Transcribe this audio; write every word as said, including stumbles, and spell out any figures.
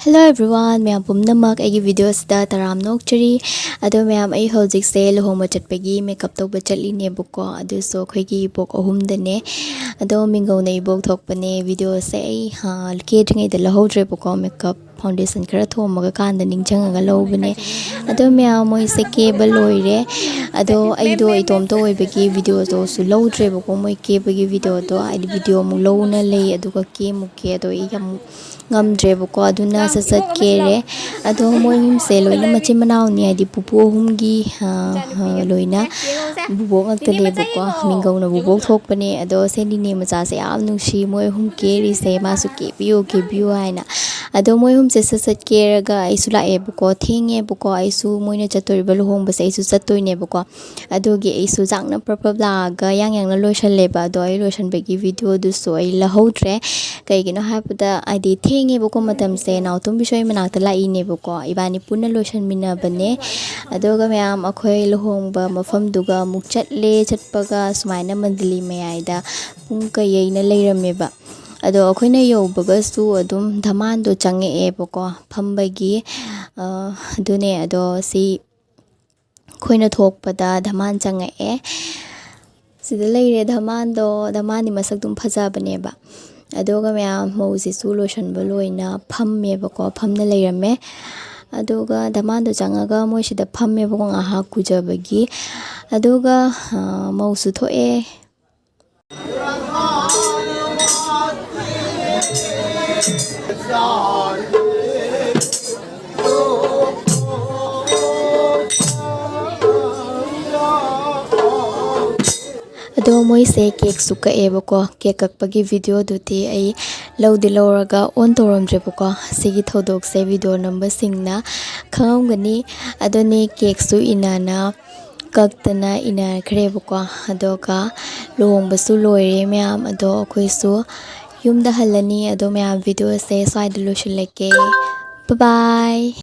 Hello everyone, ꯃꯌꯥꯝ ꯄꯨꯝꯅꯃꯛ ꯑꯩꯒꯤ video ꯑꯁꯤꯗ ꯇꯔꯥꯝꯅ ꯑꯣꯛꯆꯔꯤ꯫ ꯑꯗꯣ ꯃꯌꯥꯝ, ꯑꯩ ꯍꯧꯖꯤꯛꯁꯦ ꯂꯨꯍꯣꯡꯕ ꯆꯠꯄꯒꯤ makeup ꯇꯧꯕ ꯆꯠꯂꯤꯅꯦꯕꯀꯣ꯫ ꯑꯗꯨꯁꯨ ꯑꯩꯈꯣꯏꯒꯤ ꯏꯕꯣꯛ ꯑꯍꯨꯝꯗꯅꯦ꯫ ꯑꯗꯣ ꯃꯤꯡꯒꯧꯅ ꯏꯕꯣꯛ ꯊꯣꯛꯄꯅꯦ꯫ Video ꯁꯦ ꯑꯩ, ꯑ, ꯀꯦꯗ꯭ꯔꯤꯉꯩꯗ ꯂꯧꯍꯧꯗ꯭ꯔꯦꯕꯀꯣ꯫ Makeup foundation ꯈꯔ ꯊꯣꯝꯃꯒ ꯀꯥꯟꯗ ꯅꯤꯡꯁꯤꯡꯉꯒ ꯂꯧꯕꯅꯦ꯫ ꯑꯗꯣ ꯃꯌꯥꯝ, ꯃꯣꯏꯁꯦ ꯀꯦꯕ ꯂꯣꯏꯔꯦ꯫ ꯑꯗꯣ ꯑꯩꯗꯣ ꯏꯇꯣꯝꯇ ꯑꯣꯏꯕꯒꯤ video ꯗꯣꯁꯨ ꯂꯧꯗ꯭ꯔꯦꯕꯀꯣ꯫ ꯃꯣꯏ ꯀꯦꯕꯒꯤ video ꯗꯣ, ꯍꯥꯏꯗꯤ video ꯑꯃꯨꯛ ꯂꯧꯅ ꯂꯩ, ꯑꯗꯨꯒ ꯀꯦꯃꯨꯛ ꯀꯦ꯫ ꯑꯗꯣ ꯑꯩ ꯌꯥꯝ ꯉꯝꯗ꯭ꯔꯦꯕꯀꯣ꯫ ꯑꯗꯨꯅ ꯁꯠ ꯁꯠ ꯀꯦꯔꯦ꯫ ꯑꯗꯣ ꯃꯣꯏ ꯑꯍꯨꯝꯁꯦ ꯂꯣꯏꯅ ꯃꯆꯤꯟ ꯃꯅꯥꯎꯅꯤ, ꯍꯥꯏꯗꯤ ꯄꯨꯄꯨ ꯑꯍꯨꯝꯒꯤ, ꯑ, ꯑ, ꯂꯣꯏꯅ ꯕꯨꯕꯣꯛ ꯉꯥꯛꯇꯅꯦꯕꯀꯣ꯫ ꯃꯤꯡꯒꯧꯅ ꯕꯨꯕꯣꯛ ꯊꯣꯛꯄꯅꯦ꯫ ꯑꯗꯣ ꯁꯦ ꯅꯤꯅꯦ ꯃꯆꯥꯁꯦ ꯌꯥꯝ ꯅꯨꯡꯁꯤ, ꯃꯣꯏ ꯑꯍꯨꯝ ꯀꯦꯔꯤꯁꯦ꯫ ꯃꯥꯁꯨ "ꯀꯦꯕꯤꯌꯨ, ꯀꯦꯕꯤꯌꯨ" ꯍꯥꯏꯅ꯫ ꯑꯗꯣ ꯃꯣꯏ ꯑꯍꯨꯝꯁꯦ ꯁꯠ ꯁꯠ ꯀꯦꯔꯒ ꯑꯩꯁꯨ ꯂꯥꯛꯑꯦꯕꯀꯣ꯫ ꯊꯦꯡꯉꯦꯕꯀꯣ꯫ ꯑꯩꯁꯨ ꯃꯣꯏꯅ ꯆꯠꯇꯣꯔꯤꯕ ꯂꯨꯍꯣꯡꯕꯁꯦ ꯑꯩꯁꯨ ꯆꯠꯇꯣꯏꯅꯦꯕꯀꯣ꯫ ꯑꯗꯨꯒꯤ ꯑꯩꯁꯨ ꯆꯥꯛꯅ ꯄ꯭ꯔꯞ ꯄ꯭ꯔꯞ ꯂꯥꯛꯑꯒ ꯌꯥꯡ ꯌꯥꯡꯅ ꯂꯣꯏꯁꯜꯂꯦꯕ꯫ ꯑꯗꯣ ꯑꯩ ꯂꯣꯏꯁꯟꯕꯒꯤ video ꯗꯨꯁꯨ ꯑꯩ ꯂꯧꯍꯧꯗ꯭ꯔꯦ꯫ ꯀꯩꯒꯤꯅꯣ ꯍꯥꯏꯕꯗ, ꯍꯥꯏꯗꯤ ꯊꯦꯡꯉꯦꯕꯀꯣ ꯃꯇꯝꯁꯦ꯫ ꯅꯥꯎꯇꯣꯝꯕꯤꯁꯨ ꯑꯩ ꯃꯅꯥꯛꯇ ꯂꯥꯛꯏꯅꯦꯕꯀꯣ꯫ ꯏꯕꯥꯅꯤ ꯄꯨꯟꯅ ꯂꯣꯏꯁꯟꯃꯤꯟꯅꯕꯅꯦ꯫ ꯑꯗꯨꯒ ꯃꯌꯥꯝ, ꯑꯩꯈꯣꯏ ꯂꯨꯍꯣꯡꯕ ꯃꯐꯝꯗꯨꯒ ꯑꯃꯨꯛ ꯆꯠꯂꯦ꯫ ꯆꯠꯄꯒ ꯁꯨꯃꯥꯏꯅ ꯃꯟꯗꯂꯤ ꯃꯌꯥꯏꯗ ꯄꯨꯡ ꯀꯩ ꯌꯩꯅ ꯂꯩꯔꯝꯃꯦꯕ꯫ ꯑꯗꯣ ꯑꯩꯈꯣꯏꯅ ꯌꯧꯕꯒꯁꯨ ꯑꯗꯨꯝ ꯙꯃꯥꯟꯗꯣ ꯆꯪꯉꯛꯑꯦꯕꯀꯣ, ꯐꯝꯕꯒꯤ꯫ ꯑ, ꯑꯗꯨꯅꯦ꯫ ꯑꯗꯣ ꯁꯤ ꯑꯩꯈꯣꯏꯅ ꯊꯣꯛꯄꯗ ꯙꯃꯥꯟ ꯆꯪꯉꯛꯑꯦ꯫ ꯁꯤꯗ ꯂꯩꯔꯦ ꯙꯃꯥꯟꯗꯣ꯫ ꯙꯃꯥꯟꯗꯤ ꯃꯁꯛ ꯑꯗꯨꯝ ꯐꯖꯕꯅꯦꯕ꯫ ꯑꯗꯨꯒ ꯃꯌꯥꯝ, ꯃꯧꯁꯤꯁꯨ ꯂꯣꯏꯁꯟꯕ ꯂꯣꯏꯅ ꯐꯝꯃꯦꯕꯀꯣ, ꯐꯝꯅ ꯂꯩꯔꯝꯃꯦ꯫ ꯑꯗꯨꯒ ꯙꯃꯥꯟꯗꯣ ꯆꯪꯉꯒ ꯃꯣꯏ ꯁꯤꯗ ꯐꯝꯃꯦꯕꯀꯣ, ꯉꯥꯏꯍꯥꯛ ꯀꯨꯖꯕꯒꯤ꯫ ꯑꯗꯨꯒ, ꯑ, ꯃꯧꯁꯨ ꯊꯣꯛꯑꯦ꯫ ꯑꯗꯣ ꯃꯣꯏꯁꯦ cakeꯁꯨ ꯀꯛꯑꯦꯕꯀꯣ꯫ Cake ꯀꯛꯄꯒꯤ videoꯗꯨꯗꯤ ꯑꯩ ꯂꯧꯗꯤ ꯂꯧꯔꯒ on ꯇꯧꯔꯝꯗ꯭ꯔꯦꯕꯀꯣ꯫ ꯁꯤꯒꯤ ꯊꯧꯗꯣꯛꯁꯦ video ꯅꯝꯕꯁꯤꯡꯅ ꯈꯪꯉꯝꯒꯅꯤ꯫ ꯑꯗꯨꯅꯤ, cakeꯁꯨ ꯏꯅꯥꯟꯅ ꯀꯛꯇꯅ ꯏꯅꯥꯟꯈ꯭ꯔꯦꯕꯀꯣ꯫ ꯑꯗꯨꯒ ꯂꯨꯍꯣꯡꯕꯁꯨ ꯂꯣꯏꯔꯦ ꯃꯌꯥꯝ꯫ ꯑꯗꯣ ꯑꯩꯈꯣꯏꯁꯨ ꯌꯨꯝꯗ ꯍꯜꯂꯅꯤ꯫ ꯑꯗꯣ ꯃꯌꯥꯝ, videoꯁꯦ ꯁ꯭ꯋꯥꯏꯗ ꯂꯣꯏꯁꯤꯜꯂꯒꯦ꯫ Bye bye꯫